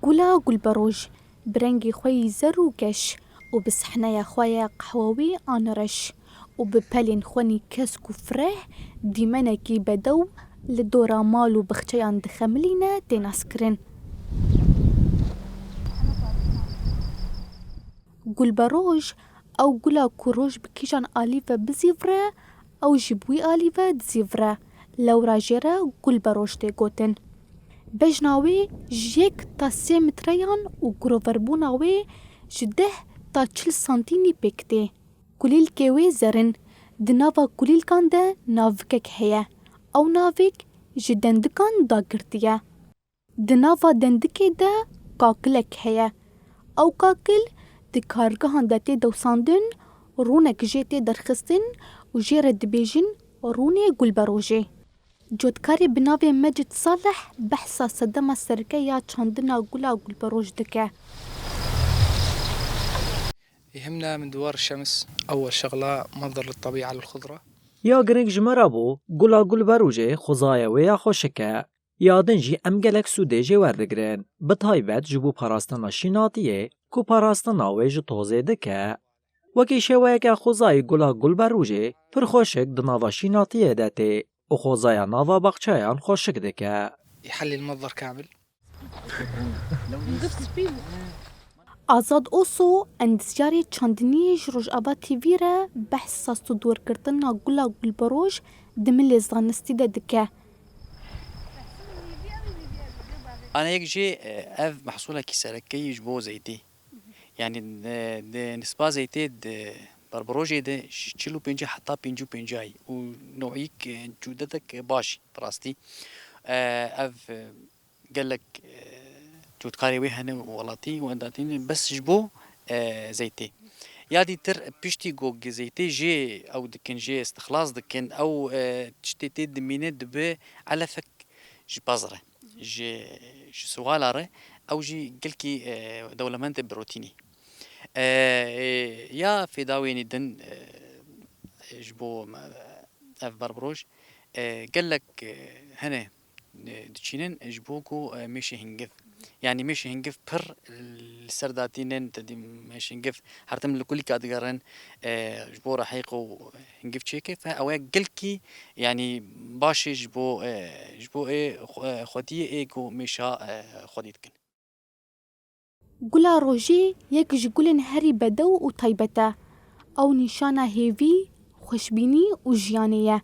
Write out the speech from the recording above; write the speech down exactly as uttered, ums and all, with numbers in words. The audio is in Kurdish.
Gula gulberoj bi rengê xwe yî zer û geş û bi sehneya xwe ya qehwewî an reş û bi pelên xwenî kesk û fireh dîmenekî bedew li dora mal û bixçeyan dixemilîne tê naskirin. Gulberoj ew gula ku roj bi kîjan alî ve bizîvre, ew jî bi wî alî ve dizîvre. Lewra jê re gulberoj tê gotin. Bejna wê ji yek ta sê metreyan û giroverbûna wê ji deh ta çil santînî pêk tê. Kulîlkê wê zer in. Di nava kulîlkan de navikek heye. Ew navik ji dendikan dagirtiye. Di nava dendikê de kakilek heye. Ew kakil di kargehan de tê dewsandin, rûnek jê tê derxistin û jê re dibêjin rûnê gulberojê. Cotkarê bi navê Mecid Salih behsa sedema sereke ya çandina gula gulberoj dike. يهمنا من دوار الشمس أول شغلة مصدر للطبيعة للخضرة. Ya girîng ji me re bû gula gulberojê xwezaya wê ya xweşik e. Ya din jî em gelek sûdê jê werdigirin, bi taybet ji bo parastina şînatiyê ku parastina wê ji tozê dike. Wekî şêweyeke xwezayî gula gulberojê pir xweşik di nava şînatiyê de tê û xwezaya nava baxçeyan xweşik dike. يحلي المصدر كامل. Azad Oso, endizyarê çandiniyê ji Rojava T V re behsa sûdwergirtina gula gulberoj di milê zanistî de dike. Ana yek jî ev mehsulekî serekeyî ji bo zeytê. Yanî di nisba zeytê di berberojê de ji çil û pêncî heta pêncî û pêncî û noyîk cudetek baş bi rastî. Ev gelek cotkarê wê hene û welatî û endatî ne bes ji bo zeytê. Ya dîtir piştî ku zeytê jê ew dikin, jê istixlas dikin, ew tiştê tê dimîne dibe elefek ji pez re, ji, ji siwala re, ew jî gelkî dewlemend e bi rotînî. Ya fêdawênî din ji bo ev berbroj gelek hene diçînin ji bo ku mêşê hingiv. Yanî mêşê hingiv pir li ser datînin, te dî mêşê hingiv her tim li kulîka digerin ji bo rehîq û hingiv çêke. Fe ew ê gelkî yanî baş e ji bo ji bo ê xwediyê ê ku mêşa xwedî dikin. Gula rojê yek ji gulên herî bedew û taybet e. Ew nîşana hêvî, xweşbînî û jiyanê ye.